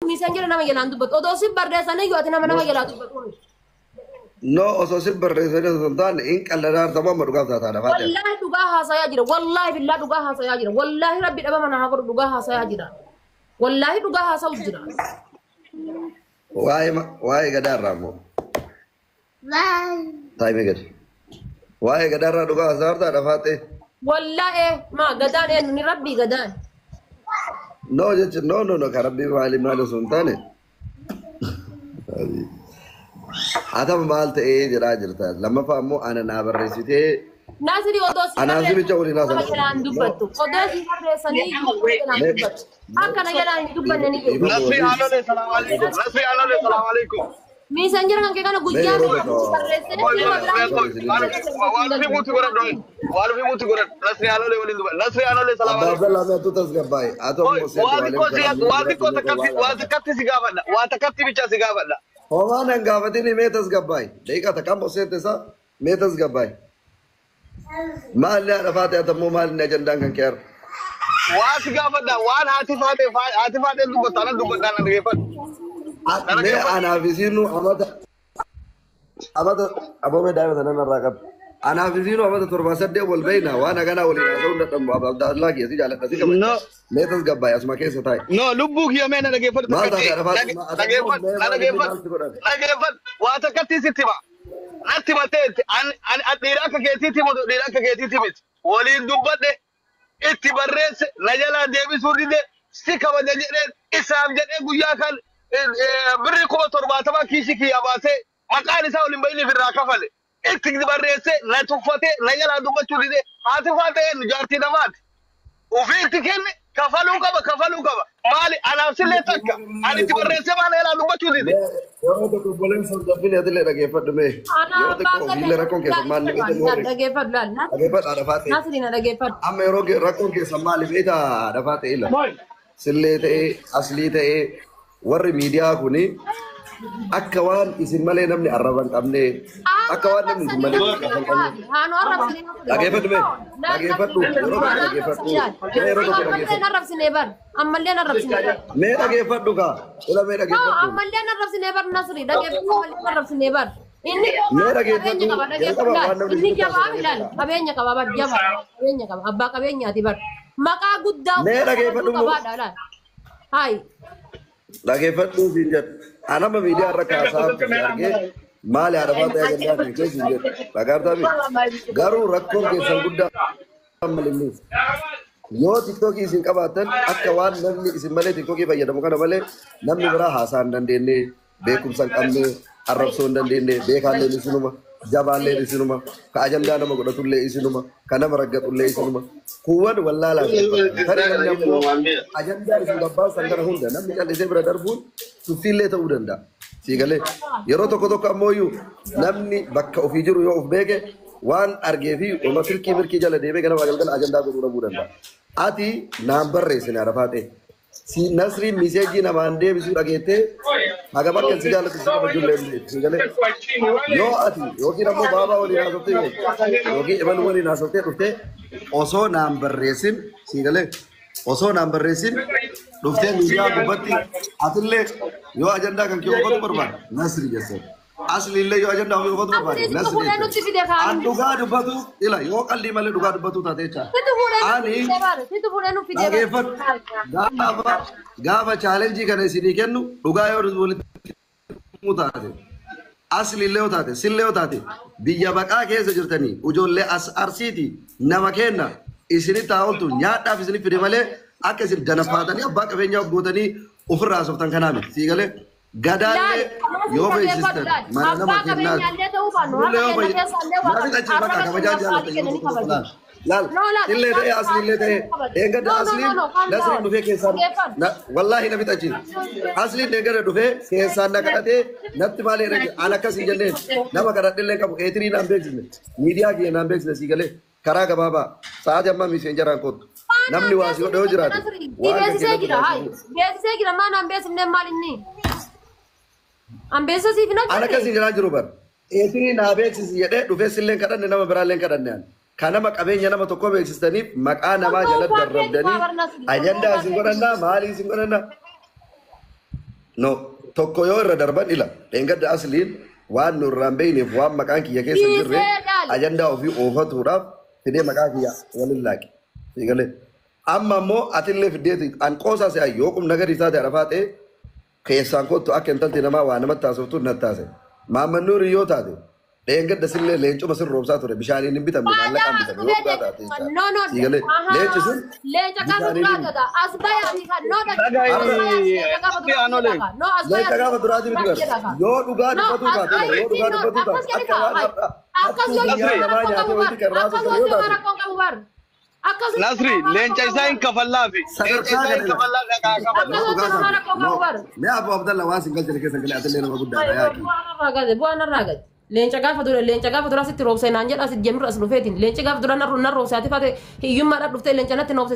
Messenger nama jalaan dubbatu. Odoo si barreessanii yoo ati nama jalaa dubbatu. No, osoo si barreessanii osoo hin taane hin qalladhaa artamu amma dhugaaf taataa haadha faatee. Wallaahi dhugaa haasayaa jira. Wallaahi billaa dhugaa haasayaa jira. Wallaahi rabbi dhaba mana haa godhu dhugaa haasayaa jira. Wallaahi dhugaa haasa'u jira. Waa'ee gadaa irraa immoo. Taa'imee gadi. Waa'ee gadaa irraa dhugaa haasayaa jirta haadha faatee. Wallaahi maa gadaan eenyu ni rabbii gadaan. No jechuun no no no kan rabbii maali maali osoo hin taane. Haa ta'u maal ta'ee jedhaa jirta. Lammaffaa immoo ana naa barreessitee Nasri odoo si Anaaf si bicha waliin nama haasa'u. jalaan dubbattu. Odoo si barreessanii nama jalaan dubbattu. Akkana jalaan hin dubbanne ni jiru. Nasri Alole, salam alaikum. Nasri Alole, salam alaikum. Messenger kan kee kana guyyaa Mee yeroo meeqa tokko- si barreessine nama biraan Waan ofii muuti godhadhu. Waan ofii muuti godhadhu. Nasri Alole waliin dubbadhu. Nasri Alole, salam Abbaa alaikum. Abdallaa mee atu tasgabbaa'e. Haa ta'u immoo seetu Waan xiqqoo waalaikum si waan xiqqoo takkatti waan takkatti si gaafadha. Waan takkatti bicha si gaafadha. Homaan hin gaafatin mee tasgabbaa'e. Daqiiqaa takka ammoo seente isaa mee tasgabbaa'e. Maalli haadha faatee ati ammoo maalli ajandaan kan kee har'a? Waan si gaafadha. Waan haati faatee haati faatee dubbattu anan dubbadha anan dhageeffadhu. Mee anaaf isiinu amata amata aboomee daa'ima sana narraa qabu. Anaaf isiinu amata 7 8 wal beeyna waan haganaa waliin haasa'uun dadhabu Abdallaa kiyya si jaaladha si kabaja. No. Mee tasgabbaa'e asuma keessa taa'i. No, lubbuu kiyya mee na dhageeffadhu Maal takkatti. taate haadha faatee? Dhageeffadhu, na dhageeffadhu. Dhageeffadhu. Waa takkatti sitti hima. Natti himateetti. Ani dhiira akka keetiitti himatu dhiira akka keetiitti miti. Waliin dubbadhe itti barreesse na jalaa deebisuu dide si kabaja jedheen isaaf jedhee guyyaa kan birri 70,000 kiisii kiyya baasee maqaan isaa waliin bayiniif irraa kafale. Itti barreesse na tuffatee na jalaa dubbachuu dide haati faatee eenyu jaartii namaati. Ofii itti kenne kafaluu qaba kafaluu qaba. Maali anaaf sillee takka ani itti barreessee maal jalaa dubbachuu dide. Yeroo tokko obboleessa hordofin atillee dhageeffadhu mee. Ana Yeroo abbaa tokko ofiillee rakkoon keessa maal ni beekta Gaddee dhageeffadhu laal. Dhageeffadhu haadha faatee. Nasri na dhageeffadhu. Amma yeroo rakkoon keessa maali beekta haadha faatee ila. Sillee ta'ee aslii ta'ee warri miidiyaa kuni akka waan isin malee namni arraba hin qabne akka waan namni isin malee arraba hin qabne. Haanu arrabsine. Dhageeffadhu mee dhageeffadhu yeroo tokko dhageeffadhu mee yeroo tokko Ammallee dhageeffadhu arrabsine bar. Ammallee arrabsine bar. mee dhageeffadhu kaa ila mee No, dhageeffadhu. ammallee arrabsine bar Nasri. Dhageeffadhu ammallee arrabsine bar. Inni Mee qabeenya dhageeffadhu qaba jalqaba dhageeffadhu waan namni Inni isin jabaa taasisu ilaal dhageeffadha. qabeenya qaba bar jabaa qabeenya qaba abbaa qabeenyaati bar. Maqaa guddaa Mee dhageeffadhu immoo. qabaadha laal. Hayi. Dhageeffadhuu siin jedhu. Anama miidiyaa irra kaasaa turte argee maali haadha faatee ajandaan kan kee siin jedhu. Dhagaartaa garuu rakkoon keessan guddaa malinni. Yoo tiktookii isin qabaattan akka waan namni isin malee tiktookii fayyadamu kana malee namni biraa haasaa hin dandeenye, beekumsa hin qabne, arrabsoo hin dandeenye, beekaalleen isinuma, jabaalleen isinuma, ka ajandaa nama godhatullee isinuma, ka nama raggatullee isinuma. Kuuwwan wallaalaa fi tarii namni ammoo ajandaa isin gabbaasan kana hunda namni callisee bira darbuun tuffiillee ta'uu danda'a. Sii galee yeroo tokko tokko ammoo namni bakka ofii jiru yoo of beeke waan argee fi oma silkii mirkii jala deemee ganama galgala ajandaa godhuu dhabuu danda'a. Ati naan barreessine haadha faatee. Si Nasriin message namaan deebisuu dhageettee hagam akka si jaallatu si kabajullee hin beektu. Sii galee yoo ati yookiin ammoo baabaa waliin haasoftee yookiin ebaluu waliin haasoftee dhuftee osoo naan barreessin sii galee osoo naan barreessin dhuftee miidiyaa gubbatti atillee yoo ajandaa kan kee oofatu barbaada Nasri jessen. Asliillee yoo ajandaa ofii oofatu barbaade Asliis Nasri fuudhee jessen. nutti fide kaan. An dhugaa dubbatu ila yoo qallii malee dhugaa dubbatu taate jecha. Situ fuudhee nutti Ani fide bar. Situ fuudhee nutti fide bar. dhageeffadhu gaafa gaafa challenge kana isinii kennu dhugaa yoo walitti himuu taate asliillee yoo taate sillee yoo taate biyya baqaa keessa jirtanii ijoollee as arsiiti nama kenna isinitti haa ooltu nyaadhaaf isinif fide malee akka isin danaffaatanii abbaa qabeenyaa of gootanii ofirraa haasoftan kanaa miti sii galee gadaallee yoo beeksistan mana nama Abbaa kennaati. qabeenyaallee ta'uu baannu Illee harka yoo keenya keessa illee waa Nyaati achi bakka harka kabajaa keenya jaallatan kennanii yeroo tokko kabaju. laal. Laal No, laal. illee ta'e asliillee ta'e eeggadda No, no, asliin no, no, calm Nasriin down. dhufee keessaan Dhageeffadhu. wallaahi na fixachi. Asliin eeggada dhufee keessaan na kadhatee natti maal jedhe an akkas hin jenneen nama kadhadhillee qabu eetirii naan beeksisne miidiyaa kiyya naan beeksisne sii galee karaa gabaabaa sa'aatii ammaa messengeraan kottu namni waa si godhe yoo jiraate waan kan Beeksisee kennatu jira, hayi. Beeksisee jira, maan an beeksifne maal inni? An beeksisiif hin An akkas hojjenne. hin jedhaa jiru bar. Eetirii naa beeksisi jedhee dhufee silleen kadhanne nama biraallee kadhanne an. Ka nama qabeenya nama tokko beeksistaniif maqaa namaa jala darrabdanii ajandaa isin godhannaa maalii isin godhannaa. No, tokko yoo irra darban ila dheengadda asliin waan nu irraan beeyneef waan maqaan kiyya keessa hin jirre Dhiisee laali. ajandaa ofii oofatuudhaaf fidee maqaa kiyya waliin laaqe. Siigalee. Amma immoo atillee fiddeeti an qoosaa si'a yoo qubna gadi taate arafaa ta'e keessaan kottu akka intalti namaa waa namatti haasoftu natti haase. Maamman Nuurii yoo taate dheengadda sillee leencuma sin roobsaa ture bishaaniin hin bitamne maallaqaan Faadaa bitame yoo dhugaa taate as jechaadha. No, no. Siigalee. Leenci sun Leenca gaafa bishaaniin duraa hin gada. As bayaati kan. No, Dhagahi, leenca gaafa duraa Anolee. jedha. No, as Leenca bayaati. gaafa duraati miti bara. Yoo dhugaa No, dubbatuu as taate yoo bayaati dhugaa no. dubbatuu Akkas taate jedhi akka waan kaa. har'a Akkas hattuu yoo biyyaa jette namaa rakkoo nyaatee qabu bar. wanti kan Akkas raasuu yoo yoo jette taate rakkoo qabu bar. Akkas yoo Nasri, jette leenca rakkoo isaa hin qabu bar. kafallaafi. Leenca sadarkaa isaa hin kana kafallaafi dhaqaa Akkas kafalla. yoo jette rakkoo No, qabu bar. mee Abu Abdallah waan sin galchine keessa galee atillee nama guddaadha yaaki. Leenca gaafa dura leenca gaafa dura sitti roobse naan jedha asitti jemirra as dhufeetiin leenci gaafa dura narra roobse ati fate hiyyummaadhaan dhuftee leenca natti roobse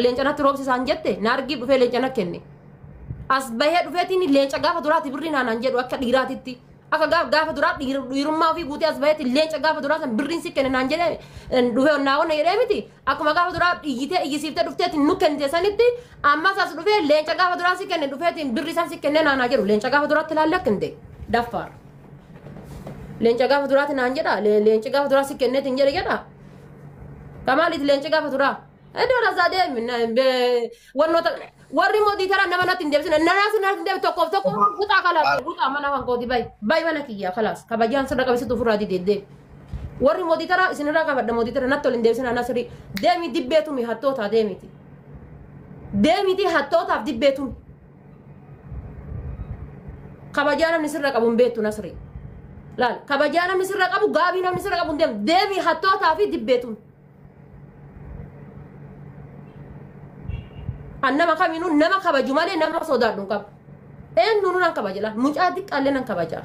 leenca natti roobse isaan jette na argii dhufee leenca na kenne. As bahee dhufeetiin leenca gaafa duraati birrii naanaan jedhu akka dhiiraatitti. Akka gaafa duraa dhiirummaa ofii guutee as baheetti leenca gaafa duraa san birriin si kenne naan jedhee dhufee naa wanna jedhee miti. Akkuma gaafa duraa iyyitee iyyisiiftee dhufteetiin nu kennite sanitti ammas as dhufee leenca gaafa duraa si kenne dhufeetiin birrii san si kenne naanaa jedhu leenca gaafa duraatti ilaalle akka hin ta'e daffaar. Leenca gaafa duraati naan jedha leenci gaafa duraa si kenneetiin jedhe jedha. Kamaaliiti leenci gaafa duraa. Iddoo rasaa deemi wannoota warri mootii taraa nama natti hin deebisine nanaas natti hin deebi tokkoof tokko guxaa kalaas guxaa mana kan kooti bayi bayi mana kiyyaa kalaas kabajaan sirra qabisitu ofirraa dideeddee. Warri mootii taraa isinirraa qabadha mootii taraa natti ol hin deebisine nasri deemi dibbeetumi hattootaa deemiti. Deemiti hattootaaf dibbeetumi. Kabajaa namni sirra qabu hin beektu nasri. Laal kabajaa namni sirra qabu gaabii namni sirra qabu hin deemu deemi hattootaa fi dibbeetumi. An nama kamiinuu nama kabaju malee nama sodaadhu hin qabu. Eenyuun nan kabaja laal mucaa xiqqaallee nan kabaja.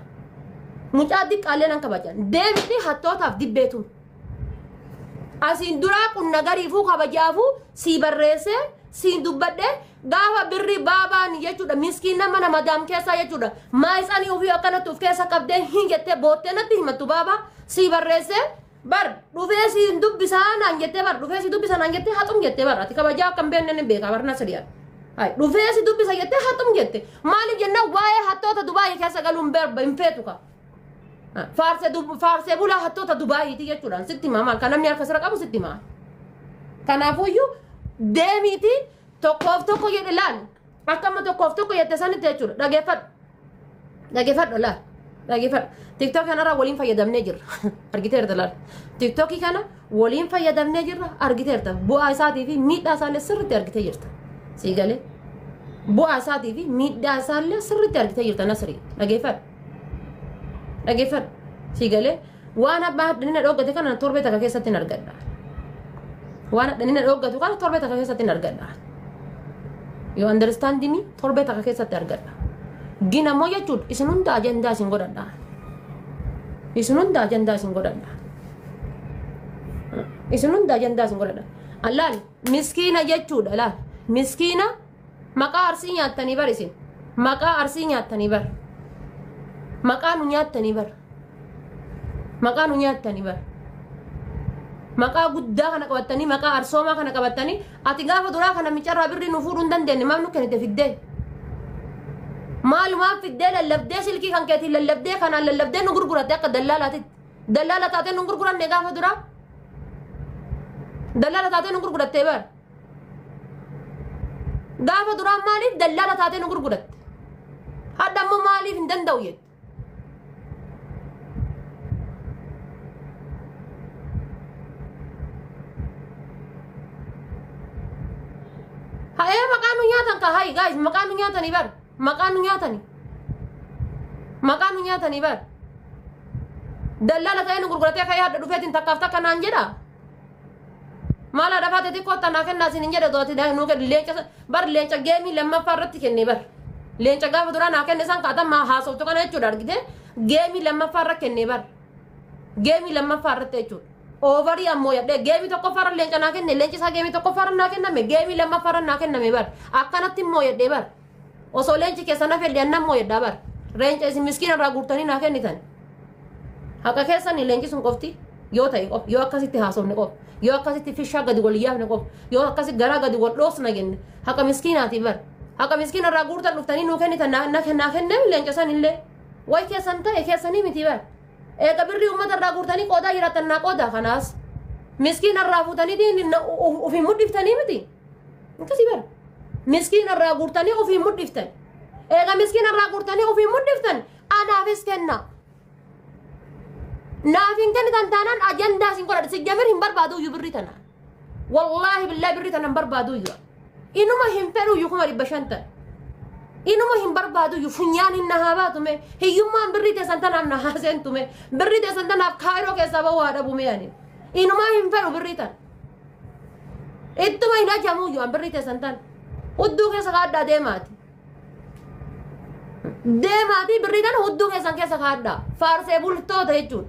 Mucaa xiqqaallee nan kabaja. Deemti hattootaaf dibbeetumi. Asiin duraa qunna gariifuu kabajaafuu sii barreessee siin dubbadhee gaafa birri baabaan jechuudha miskiin nama nama daam keessaa jechuudha maayisanii ofii akkanatti of keessa qabdee hin jettee boottee natti himattu baabaa sii barreessee bar dhufee siin dubbisaa naan jettee bar dhufee si dubbisaa naan jettee haxum jettee bar ati kabajaa akka hin beekne ni beekaa bar nasriyaa. Hai dhufee si dubbisa jettee haxum jette maaliif jennaan waa'ee hattoota Dubaayii keessa galuun hin feetu ka. Faarsee bulaa hattoota Dubaayiiti jechuudhaan sitti himaa maal kan namni harka sirra qabu sitti himaa. Kanaafuyyuu deemiiti tokkoof tokko jedhe laal akka amma tokkoof tokko jette sanitti jechuudha dhageeffadhu. Dhageeffadhu laal dhageeffadhu. Tiktookii kanarraa waliin fayyadamnee jirra argiteerta laal. Tiktookii kana waliin fayyadamnee jirra argiteerta bu'aa isaatii fi miidhaa isaallee sirriitti argitee jirta. Sii galee bu'aa isaatii fi miidhaa isaallee sirriitti argitee jirta Nasrii dhageeffadhu. Dhageeffadhu. Sii galee waan abbaa hadhanina dhoggate kana torbee takka keessatti hin argadha. Waan hadhanina dhoggatu kana torbee takka keessatti hin argadha. You understand me? Torbee takka keessatti argadha. Gina immoo jechuudha isin hunda ajandaa isin godhadha. Isin hunda ajandaa isin godhadha. Isin hunda ajandaa isin godhadha. Allaal miskiina jechuudha laal miskiina maqaa arsii nyaattanii bar isin maqaa arsii nyaattanii bar maqaa nu nyaattanii bar maqaa nu nyaattanii bar maqaa guddaa kana qabattanii maqaa arsoomaa kana qabattanii ati gaafa duraa kana micarraa birrii nu fuudhuu hin dandeenye maal nu kennite fiddee maalumaan fiddee lallabdee silkii kan keetiin lallabdee kanaan lallabdee nu gurguratte akka dallaalaatitti dallaala taatee nu gurguranne gaafa duraa dallaala taatee nu gurgurattee bar gaafa duraa maaliif dallaala taatee nu gurguratte hadda ammoo maaliif hin danda'u jette Ha'ee maqaa nu nyaatan ka hayi guys maqaa nu nyaatanii bar maqaa nu nyaatanii maqaa nu nyaatanii bar dallaala ta'ee nu gurguratee ka'ee hadda dhufeetiin takkaaf takka naan jedha maal haadha faate xiqqoo tanaa kennaa isin hin jedhe dooti nu kennu leenca bar leenca geemii lammaffaa irratti kenne bar leenca gaafa duraa naa kenne isaan kaatan maa haasoftu kana jechuudha argite geemii lammaffaa irra kenne bar geemii lammaffaa irratti jechuudha. Oovarii ammoo yadhee geemii tokkoffaarra leenca naa kenne leenci isaa geemii tokkoffaarra naa kenname geemii lammaffaarra naa kenname bar akkanatti immoo yadhee bar osoo leenci keessa na fedhe annan immoo yadhaa bar leenca isin miskiina irraa guurtanii naa kennitan haqa keessanii leenci sun qofti yoo ta'e qof yoo akkasitti haasofne qof yoo akkasitti fishaa gadi wal yaafne qof yoo akkasitti garaa gadi wal dhoosna jenne haqa miskiinaati bar Haqa miskiina irraa guurtan dhuftanii nuu kennitan naa kennee leenca san illee. Way keessan ta'e keessanii miti bara. Eega birrii uummata irraa guurtanii qoodaa jiraattan naa qoodaa kanaas. Miskiina irraa fuutanii ofiin mudhiftanii miti. Akkasii bara. Miskiina irraa guurtanii ofiin mudhiftan. Eega miskiina irraa guurtanii ofiin mudhiftan anaafis kenna. Naaf hin kennitan taanaan ajandaa isin godhadha. Sijjamir hin barbaadu iyyuu birrii tana. Wallaahi billaahi birrii tana hin barbaadu iyyuu. Inuma hin fedhu iyyuu 500,000 tan. Inuma hin barbaadu iyyuu funyaan hin nahaa baatume. Hiyyummaan birrii teessan tanaaf nahaa seentume. Birrii teessan tanaaf kaayiroo keessaa bahuu haa dhabume ani. Inuma hin fedhu birrii tana. Ittuma hin ajamu iyyuu an birrii teessan tana. Hudduu keessa kaadhaa deemaati. Deemaati birrii tana hudduu keessan keessa kaadhaa. Faarsee bultoota jechuudha.